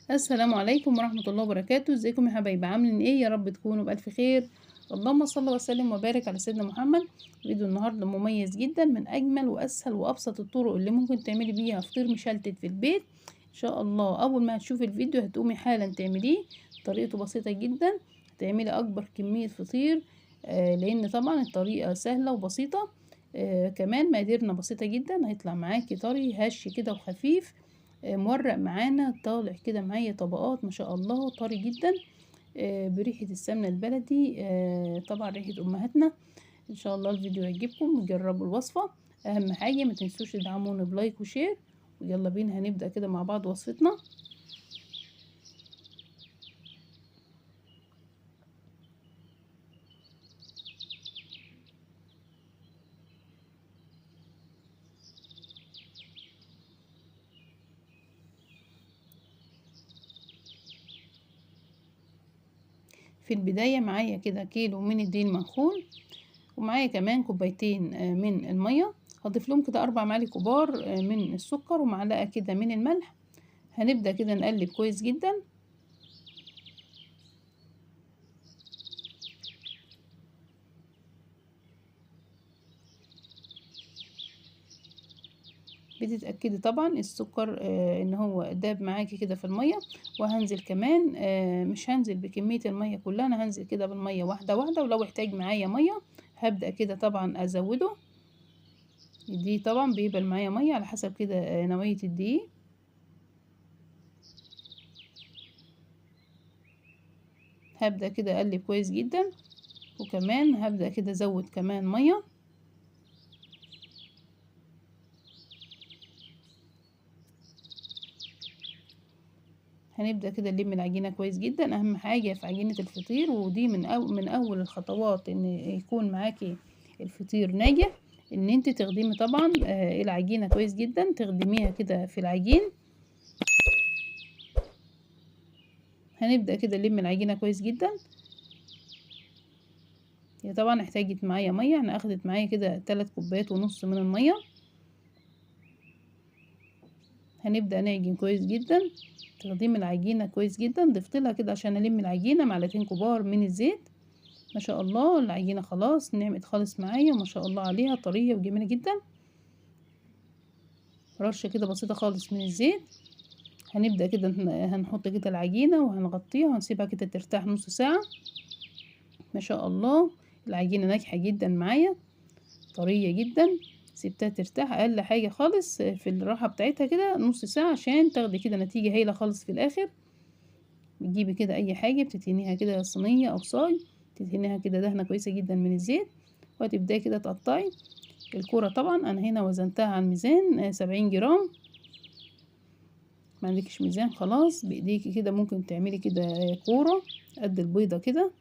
السلام عليكم ورحمة الله وبركاته. ازيكم يا حبايبي، عاملين ايه؟ يا رب تكونوا بألف خير. اللهم صل وسلم وبارك على سيدنا محمد. فيديو النهارده مميز جدا، من اجمل واسهل وابسط الطرق اللي ممكن تعملي بيها فطير مشلتت في البيت ان شاء الله. اول ما هتشوفي الفيديو هتقومي حالا تعمليه. طريقته بسيطة جدا، هتعملي اكبر كمية فطير، لان طبعا الطريقة سهلة وبسيطة، كمان مقاديرنا بسيطة جدا. هيطلع معاكي طري هش كده وخفيف، مورق معانا، طالع كده معايا طبقات ما شاء الله، طري جدا، بريحة السمنة البلدي، طبعا ريحة امهاتنا. ان شاء الله الفيديو يعجبكم وجربوا الوصفة. اهم حاجة ما تنسوش تدعمونا ب like و share، ويلا بينا هنبدأ كده مع بعض وصفتنا. في البداية معايا كده كيلو من الدقيق المنخول، ومعايا كمان كوبايتين من المية. هضيف لهم كده 4 معالق كبار من السكر ومعلقة كده من الملح. هنبدأ كده نقلب كويس جدا. بتتأكدي طبعا السكر ان هو داب معاكي كده في المية. وهنزل كمان، مش هنزل بكمية المية كلها، انا هنزل كده بالمية واحدة واحدة، ولو احتاج معايا مية هبدأ كده طبعا ازوده. دي طبعا بيبقى معايا مية على حسب كده نوعية الدقيق. هبدأ كده اقلب كويس جدا، وكمان هبدأ كده ازود كمان مية. هنبدأ كده نلم العجينة كويس جدا. اهم حاجة في عجينة الفطير، ودي من اول الخطوات ان يكون معاكي الفطير ناجح، ان انت تخدمي طبعا العجينة كويس جدا، تخدميها كده في العجين. هنبدأ كده نلم العجينة كويس جدا. هي طبعا احتاجت معايا مية، انا اخدت معايا كده 3 كوبايات ونص من المية. هنبدأ نعجن كويس جدا، تخديم العجينة كويس جدا. ضفت لها كده عشان الم العجينة معلقتين كبار من الزيت. ما شاء الله العجينة خلاص نعمت خالص معايا، ما شاء الله عليها، طرية وجميلة جدا. رشة كده بسيطة خالص من الزيت. هنبدأ كده هنحط كده العجينة وهنغطيها وهنسيبها كده ترتاح نص ساعة. ما شاء الله العجينة ناجحة جدا معايا، طرية جدا. سيبتها ترتاح اقل حاجة خالص في الراحة بتاعتها كده نص ساعة، عشان تاخدي كده نتيجة هايلة خالص في الاخر. بتجيبي كده اي حاجة بتدهنيها كده صينية او صاج، تدهنيها كده دهنه كويسة جدا من الزيت، وهتبداي كده تقطعي الكورة. طبعا انا هنا وزنتها على الميزان 70 جرام. ما عندكش ميزان خلاص بايديكي كده ممكن تعملي كده كورة قد البيضة كده.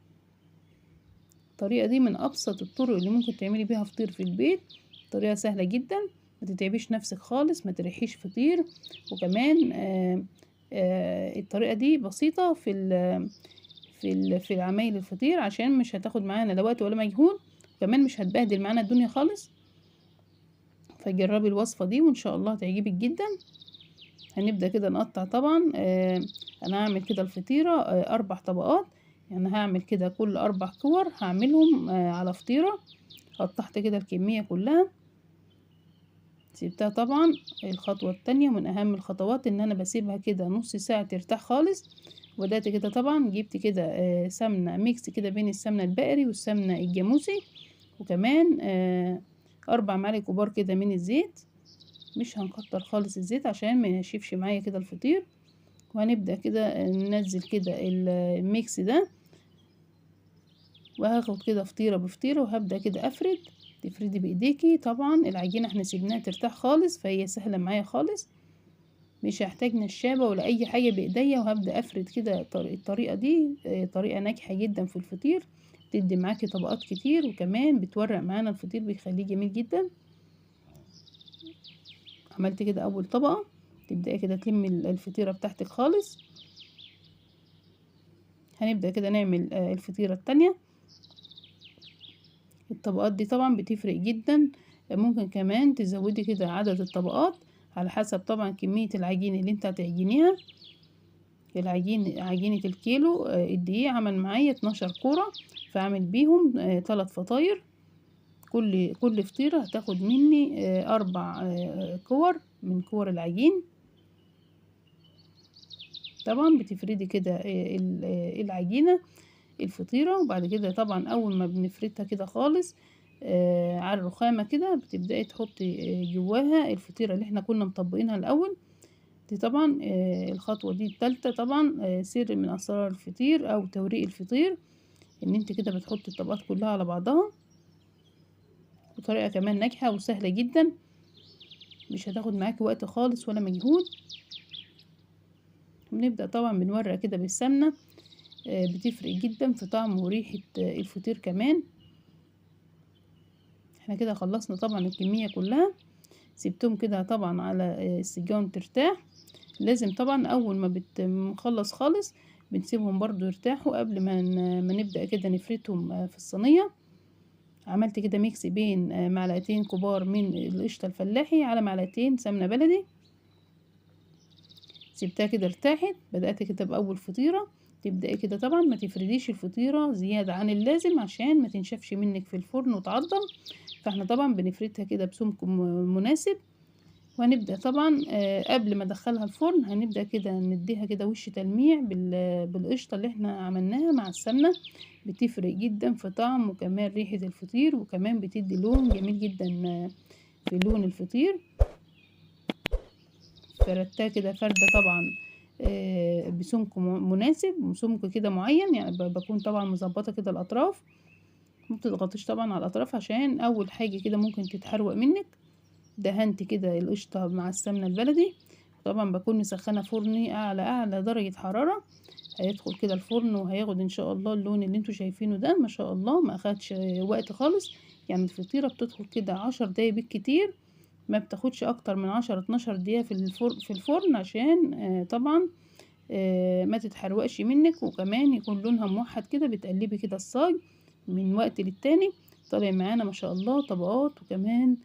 الطريقة دي من ابسط الطرق اللي ممكن تعملي بيها فطير في البيت، طريقة سهلة جدا، ما تتعبيش نفسك خالص، ما تريحيش فطير. وكمان الطريقة دي بسيطة في العمايل الفطير، عشان مش هتاخد معانا لا وقت ولا مجهود، وكمان مش هتبهدل معانا الدنيا خالص. فجربي الوصفة دي وان شاء الله هتعجبك جدا. هنبدأ كده نقطع. طبعا انا هعمل كده الفطيرة 4 طبقات، يعني هعمل كده كل 4 كور هعملهم على فطيرة. قطعت كده الكمية كلها، سيبتها. طبعا الخطوة التانية من اهم الخطوات ان انا بسيبها كده نص ساعة ترتاح خالص. وبدأت كده طبعا جبت كده سمنة mix كده بين السمنة البقري والسمنة الجاموسي، وكمان 4 معالق كبار كده من الزيت. مش هنكتر خالص الزيت عشان ما ينشفش معايا كده الفطير. وهنبدأ كده ننزل كده ال mix ده، وهاخد كده فطيرة بفطيرة وهبدأ كده افرد. تفردي بايديكي طبعا العجينة احنا سيبناها ترتاح خالص، فهي سهلة معايا خالص، مش هحتاج نشابة ولا اي حاجة، بايديا. وهبدأ افرد كده. الطريقة دي طريقة ناجحة جدا في الفطير، بتدي معاكي طبقات كتير، وكمان بتورق معانا الفطير، بيخليه جميل جدا. عملت كده اول طبقة، تبدأي كده تلمي الفطيرة بتاعتك خالص. هنبدأ كده نعمل الفطيرة التانية. الطبقات دي طبعا بتفرق جدا، ممكن كمان تزودي كده عدد الطبقات على حسب طبعا كمية العجين اللي انت هتعجنيها. العجين عجينة الكيلو الدقيق عمل معايا 12 كورة، فاعمل بيهم 3 فطاير. كل فطيرة هتاخد مني 4 كور من كور العجين. طبعا بتفردي كده العجينة الفطيرة، وبعد كده طبعا اول ما بنفردها كده خالص على الرخامة كده بتبدأي تحطي جواها الفطيرة اللي احنا كنا مطبقينها الاول دي. طبعا الخطوة دي التالتة طبعا سر من اسرار الفطير او توريق الفطير، ان انت كده بتحطي الطبقات كلها على بعضها، وطريقة كمان ناجحة وسهلة جدا، مش هتاخد معاكي وقت خالص ولا مجهود. بنبدأ طبعا بنورق كده بالسمنة، بتفرق جدا في طعم وريحة الفطير كمان. احنا كده خلصنا طبعا الكمية كلها، سبتهم كده طبعا على السجان ترتاح. لازم طبعا اول ما بنخلص خالص بنسيبهم برضو يرتاحوا قبل ما نبدأ كده نفردهم في الصينية. عملت كده mix بين معلقتين كبار من القشطة الفلاحي على معلقتين سمنة بلدي، سبتها كده ارتاحت. بدأت كده بأول فطيرة. تبدأي كده طبعا ما تفرديش الفطيرة زيادة عن اللازم عشان ما تنشفش منك في الفرن وتعضم، فاحنا طبعا بنفردها كده بسمك مناسب. وهنبدأ طبعا قبل ما ادخلها الفرن هنبدأ كده نديها كده وش تلميع بالقشطة اللي احنا عملناها مع السمنة، بتفرق جدا في طعم وكمان ريحة الفطير، وكمان بتدي لون جميل جدا في لون الفطير. فردتها كده فردة طبعا بسمك مناسب وسمك كده معين، يعني بكون طبعا مظبطة كده الأطراف، ما بتضغطيش طبعا على الأطراف عشان أول حاجة كده ممكن تتحروق منك. دهنت كده القشطة مع السمنة البلدي، طبعا بكون مسخنة فرني أعلى درجة حرارة. هيدخل كده الفرن وهياخد إن شاء الله اللون اللي انتوا شايفينه ده، ما شاء الله ما أخدش وقت خالص. يعني الفطيرة بتدخل كده 10 دقايق بالكتير، ما بتاخدش اكتر من 10-12 دقيقة في الفرن عشان طبعا ما تتحرقش منك، وكمان يكون لونها موحد كده. بتقلبي كده الصاج من وقت للتاني، طالع معانا ما شاء الله طبقات، وكمان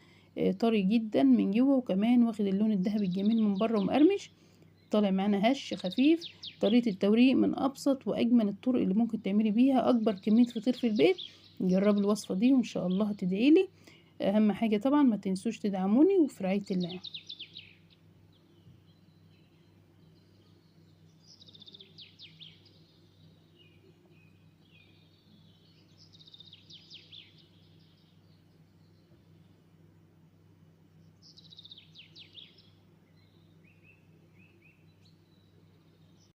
طري جدا من جوه، وكمان واخد اللون الذهبي الجميل من بره ومقرمش، طالع معانا هش خفيف. طريقة التوريق من ابسط واجمل الطرق اللي ممكن تعملي بيها اكبر كمية فطير في البيت. جربي الوصفة دي وان شاء الله هتدعيلي. اهم حاجة طبعا ما تنسوش تدعموني، وفي رعاية الله.